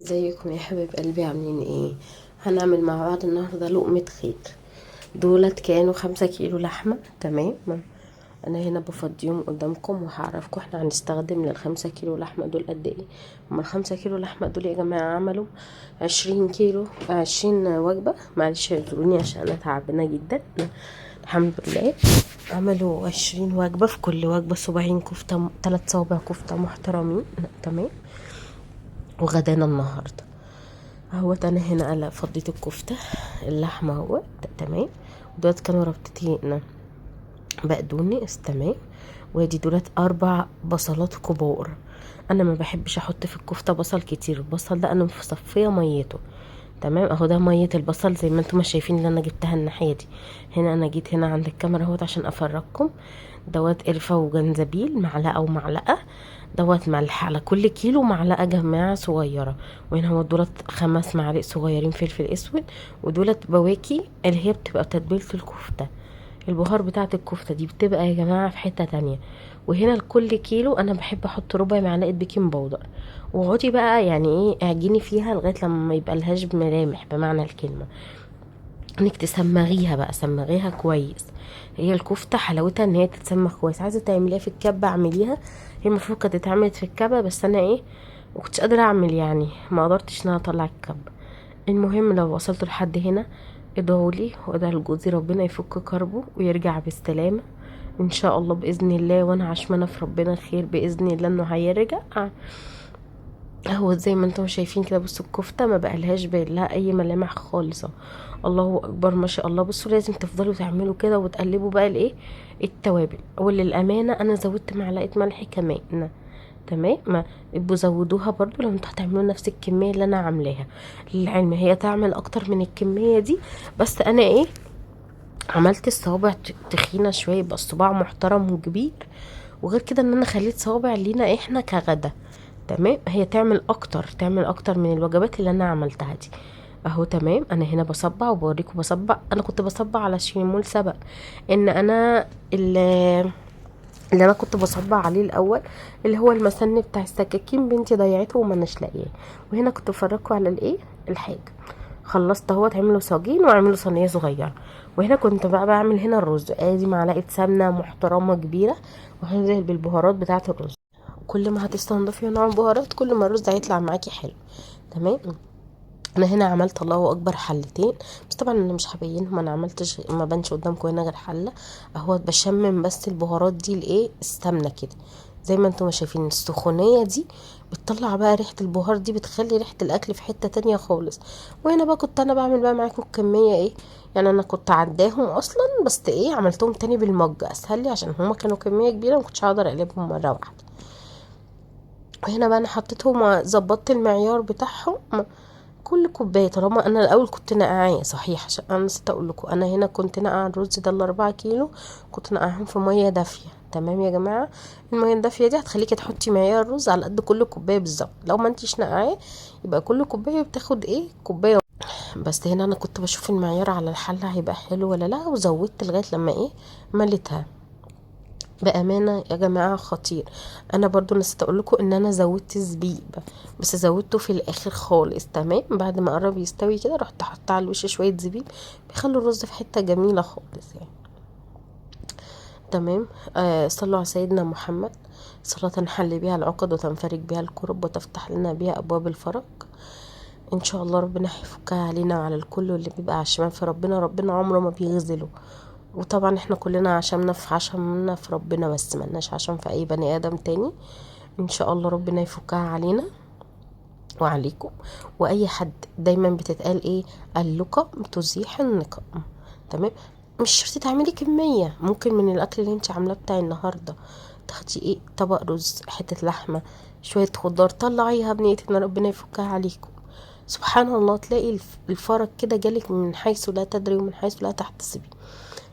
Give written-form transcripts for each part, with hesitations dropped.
ازيكم يا حبايب قلبي؟ عاملين ايه؟ هنعمل مع بعض النهارده لقمة خير. دولت كانوا 5 كيلو لحمه، تمام. انا هنا بفضيهم قدامكم وهعرفكم احنا هنستخدم لل5 كيلو لحمه دول قد ايه. هما ال5 كيلو لحمه دول يا جماعة عملوا 20 كيلو، 20 وجبه. معلش اعذروني عشان انا تعبانة جدا. الحمد لله عملوا 20 وجبه، في كل وجبة صباعين كفته، 3 صوابع كفته محترمين، تمام. وغدانا النهارده اهوت. انا هنا انا فضيت الكفتة اللحمة اهوت، تمام. ودولت كانوا ربطتين بقدونس، تمام. وادي دولت 4 بصلات كبار. انا ما بحبش احط في الكفتة بصل كتير، البصل ده انا مصفيه ميته، تمام. اهو ده مية البصل زي ما انتم ما شايفين اللي انا جبتها الناحية دي. هنا انا جيت هنا عند الكاميرا اهوت عشان افرجكم. دوت قرفه وجنزبيل، معلقه ومعلقه. دوت ملح على كل كيلو معلقه جماعة صغيره. وهنا هو دولت 5 معالق صغيرين فلفل اسود. ودولت بواكي اللي هي بتبقى تتبيله الكفته، البهار بتاعه الكفتة دي بتبقى يا جماعة في حتة تانية. وهنا لكل كيلو انا بحب احط ربع معلقه baking powder. واقعدي بقى يعني ايه اعجني فيها لغاية لما يبقى لهاش ملامح بمعنى الكلمة، انك تسمغيها بقى، سمغيها كويس. هي الكفتة حلاوتها ان هي تتسمغ كويس. عايزه تعمليها في الكبه اعمليها، هي المفروض كانت اتعملت في الكبه، بس انا ايه مكنتش قادرة اعمل، يعني ما قدرتش ان انا اطلع الكبه. المهم لو وصلتوا لحد هنا ادعوا لي وادعوا لجوزي ربنا يفك كربه ويرجع بالسلامة ان شاء الله باذن الله. وانا عشمانه في ربنا خير باذن الله انه هيرجع. اهو زي ما انتم شايفين كده، بصوا الكفتة ما بقالهاش باين لها اي ملامح خالصة، الله اكبر ما شاء الله. بصوا لازم تفضلوا تعملوا كده وتقلبوا بقى الايه التوابل. وللامانة انا زودت معلقه ملح كمان، تمام. ما ابقوا زودوها برضو لو انتوا هتعملوا نفس الكمية اللي انا عاملاها. للعلم هي تعمل اكتر من الكمية دي، بس انا ايه عملت الصوابع تخينة شوية، يبقى الصباع محترم وكبير. وغير كده ان انا خليت صوابع لينا احنا كغدا، تمام. هي تعمل اكتر، تعمل اكتر من الوجبات اللي انا عملتها دي اهو، تمام. انا هنا بصبع وبوريكم بصبع. انا كنت بصبع على شيمول سبق ان انا اللي انا كنت بصبع عليه الاول اللي هو المسن بتاع السكاكين، بنتي ضيعته وما اناش لاقياه. وهنا كنت بفرجكم على الايه الحاجة. خلصت اهوت، عملوا صاجين وعملوا صينية صغيرة. وهنا كنت بقى بعمل هنا الرز، ادي معلقه سمنه محترمه كبيرة، وهنزل بالبهارات بتاعه الرز. كل ما هتستنضفي نوع البهارات كل ما الرز هيطلع معاكي حلو، تمام. انا هنا عملت الله اكبر حلتين، بس طبعا انا مش هبينهم، انا عملتش ما بانش قدامكم هنا غير حله اهوت. بشمم بس البهارات دي الايه السمنة كده زي ما انتم شايفين. السخونيه دي بتطلع بقى ريحه البهار دي، بتخلي ريحه الاكل في حتة تانية خالص. وهنا بقى كنت انا بعمل بقى معاكم الكمية ايه، يعني انا كنت عداهم اصلا، بس ايه عملتهم تاني بالمج اسهل لي عشان هما كانوا كمية كبيرة ما كنتش هقدر اقلبهم مرة واحدة. وهنا بقى انا حطيتهم وظبطت المعيار بتاعهم كل كوباية. طالما انا الاول كنت نقعاه صحيح، عشان انا نسيت اقول لكم، انا هنا كنت نقع الرز ده ال4 كيلو، كنت نقعهم في مية دافيه، تمام يا جماعة. المية الدافيه دي هتخليكي تحطي معيار الرز على قد كل كوباية بالظبط. لو ما انتيش نقعاه يبقى كل كوباية بتاخد ايه كوباية بس. هنا انا كنت بشوف المعيار على الحلة هيبقى حلو ولا لا، وزودت لغاية لما ايه مليتها. بامانه يا جماعة خطير. انا برضو نسيت اقول لكم ان انا زودت زبيب، بس زودته في الاخر خالص، تمام. بعد ما قرب يستوي كده رحت حاطه على الوش شوية زبيب، بيخلوا الرز في حتة جميلة خالص يعني، تمام. صلوا على سيدنا محمد، صلاة تنحل بها العقد وتنفرج بها الكرب وتفتح لنا بها أبواب الفرج إن شاء الله. ربنا هيفكها علينا وعلى الكل، واللي بيبقى عشمان في ربنا ربنا عمره ما بيخذله. وطبعا احنا كلنا عشمنا في ربنا بس، ملناش عشم في اي بني ادم تاني. ان شاء الله ربنا يفكها علينا وعليكم. واي حد دايما بتتقال ايه اللقم تزيح النقم، تمام. مش شرط تعملي كمية، ممكن من الاكل اللي انت عاملاه بتاع النهاردة تاخدي ايه طبق رز، حتة لحمة، شوية خضار، طلعيها بنية ان ربنا يفكها عليكم. سبحان الله تلاقي الفرج كده جالك من حيث لا تدري ومن حيث لا تحتسبي.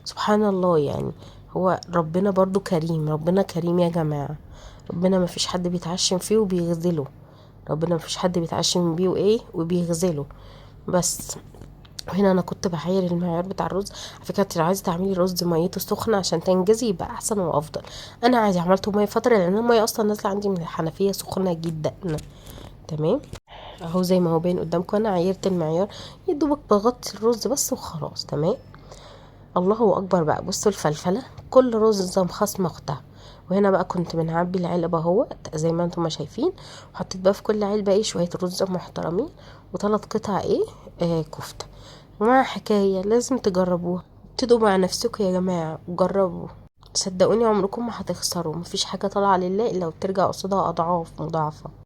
سبحان الله، يعني هو ربنا برضو كريم، ربنا كريم يا جماعة. ربنا ما فيش حد بيتعشم فيه وبيغزله، ربنا ما فيش حد بيتعشم بيه وايه وبيغزله بس. وهنا انا كنت بعاير المعيار بتاع الرز. على فكرة انت لو عايزه تعملي رز ميته سخنة عشان تنجزي يبقى احسن وافضل. انا عايزه عملته مية فترة لان المية اصلا نازله عندي من الحنفية سخنة جدا، تمام. اهو زي ما هو باين قدامكم، انا عيرت المعيار يا دوبك بغطي الرز بس وخلاص. تمام. الله اكبر بقى. بصوا الفلفله، كل رزه مخصمه اختها. وهنا بقى كنت بنعبي العلبة اهو زي ما انتم ما شايفين، وحطيت بقى في كل علبة ايه شوية رز محترمين وثلاث قطع ايه كفته. ومع حكاية لازم تجربوها، ابتدوا مع نفسكم يا جماعة وجربوا، صدقوني عمركم ما هتخسروا. مفيش حاجة طالعه لله الا وبترجع قصادها اضعاف مضاعفه.